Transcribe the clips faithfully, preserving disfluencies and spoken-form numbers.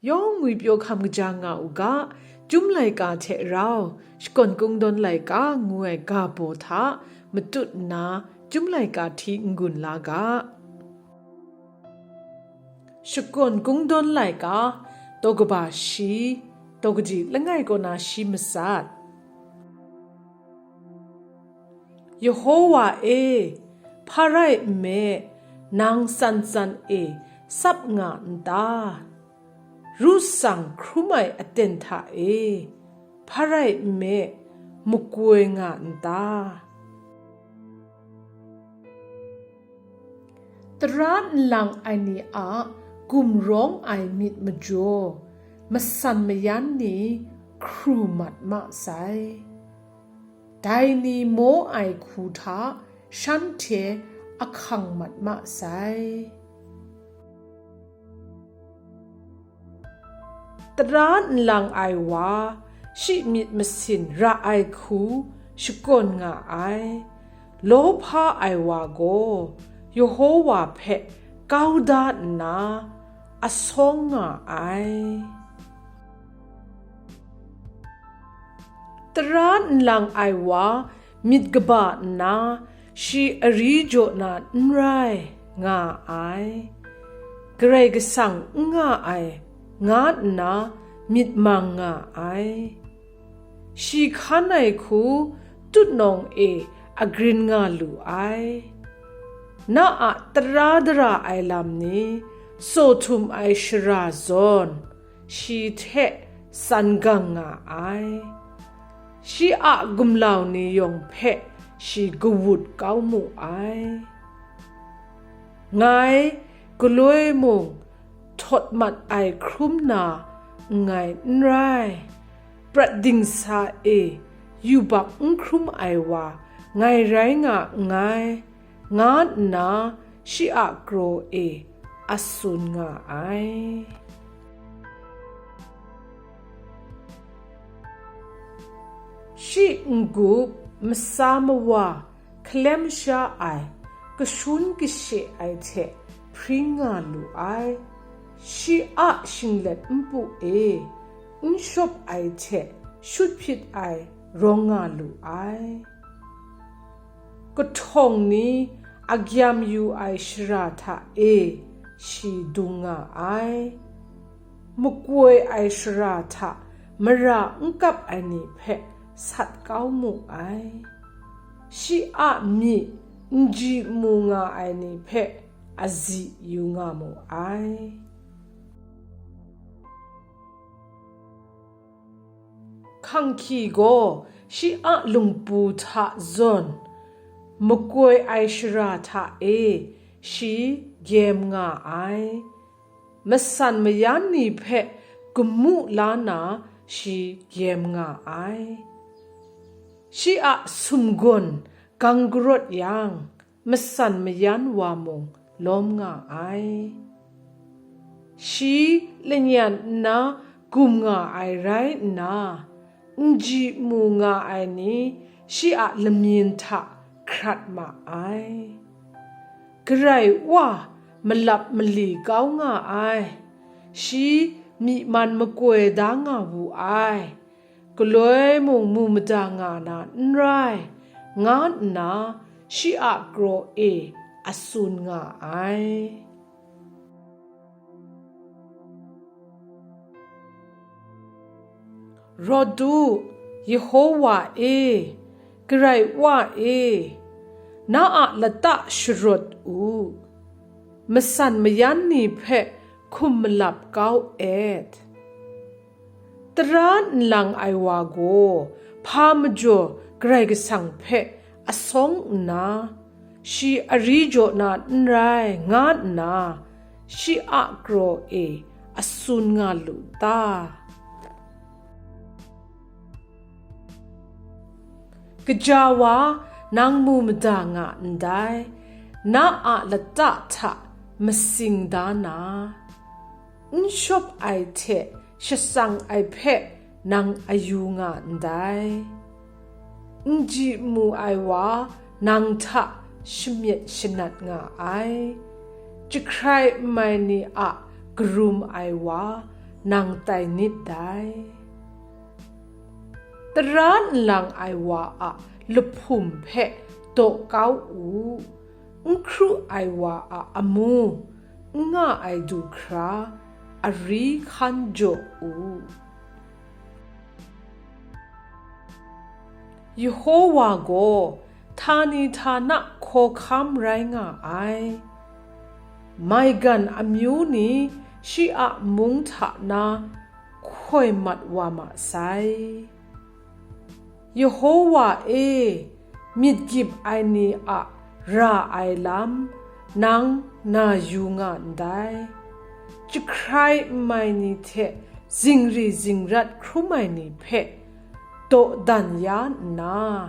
Yawng ngwipyaw hkam kaja nga u ga, Chyum laika hte rau, Shakawn Kungdawn laika ngu ai ga baw hta matut nna, Chyum laika hti n-gun la ga. Shakawn Kungdawn laika, daw kaba shi, daw kaji langai kaw na shi matsat. Yehowa e, hpa rai nme, nang tsan tsan e tsap nga n ta? Ru tsang hkrum ai aten hta e, hpa rai nme, makoi nga n ta? Tara nlang ai ni a gumrawng ai myit majaw, masan mayan ni hkru mat ma sai. Dai ni maw ai hku hta shanhte ahkang mat ma sai. Tara nlang ai wa, shi myit masin ra ai hku shakawn nga ai. Lawhpa ai wa gaw Yehowa hpe kau da nna, asawng nga ai. Tara nlang ai wa myit kaba nna, shi ari jaw na n rai nga ai. Karai Kasang n nga ai, nga nna myit mang nga ai. Shi hkan ai hku tutnawng e agrin nga lu ai. Na a tara dara ai lam ni, tsaw htum ai shara zawn, shi hte tsan gang nga ai. Shi a gumlau ni yawng hpe shi kawut kau mu ai. Ngai, galoi mung htawt mat ai hkrum na nngai n rai, prat dingsa e yubak n hkrum ai wa ngai rai nga nngai, nga nna shi a kraw e a tsun nga ai. Shi n-gup, matsa mawa, hkalem sha ai, kashun kashe ai hte hpring nga lu ai. Shi a shinglet npu e n shawp ai hte shut hpyit ai rawng nga lu ai. Kahtawng ni a gyam yu ai shara hta e shi dung nga ai. Makoi ai shara hta mara n kap ai ni hpe sat kau mu ai. Shi a myi n ji mu nga ai ni hpe azi yu nga mu ai. Hkanghki gaw shi a lungpu hta zawn, makoi ai shara hta e shi gyem nga ai. Masan mayan ni hpe gamu la na shi gyem nga ai. Shi a sumgawn gang karawt yang, masan mayan wa mung lawm nga ai. Shi lanyan nna gum nga ai rai nna, n ji mu nga ai ni shi a lamyin hta hkrat ma ai. Garai Wa malap mali kau nga ai, shi myi man makoi da nga wu ai, galoi mung mu mada nga na n rai, nga nna shi a kraw e a tsun nga ai. Rawt u, Yehowa e, Garai Wa e, na a lata sharawt u, masan mayan ni hpe hkum malap kau et. Tara nlang ai wa gaw hpa majaw Karai Kasang hpe asawng nna, shi ari jaw na n rai, nga nna, shi a kraw e a tsun nga lu ta? Kaja wa nang mu mada nga ndai, na a lata hta masing da na, n shawp ai hte shatsang ai hpe nang a yu nga ndai. N ji mu ai wa nang hta shamyet shanat nga ai. Jahkrai n mai ni a karum ai wa, nang tai nit dai. Tara nlang ai wa a lahpum hpe daw kau u, n hkru ai wa a amu, n nga ai du hkra, ari hkan jaw u. Yehowa gaw htani htana hkawhkam rai nga ai. Maigan amyu ni shi a mung hta na hkoi mat wa ma sai. Yehowa e, myit gyip ai ni a ra ai lam nang na yu nga ndai. Jahkrai n mai ni hte zingri zingrat hkrum ai ni hpe dawdan ya nna,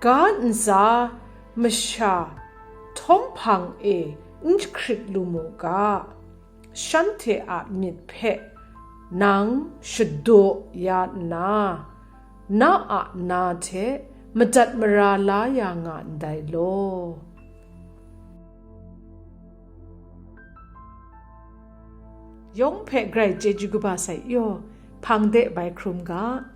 ga ntsa masha htawm hpang e n jahkrit lu mu ga, shanhte a myit hpe nang shadaw ya nna, na a na hte madat mara la ya nga ndai law. Yawng hpe grai chyeju kaba sai yaw, hpang de bai hkrum ga.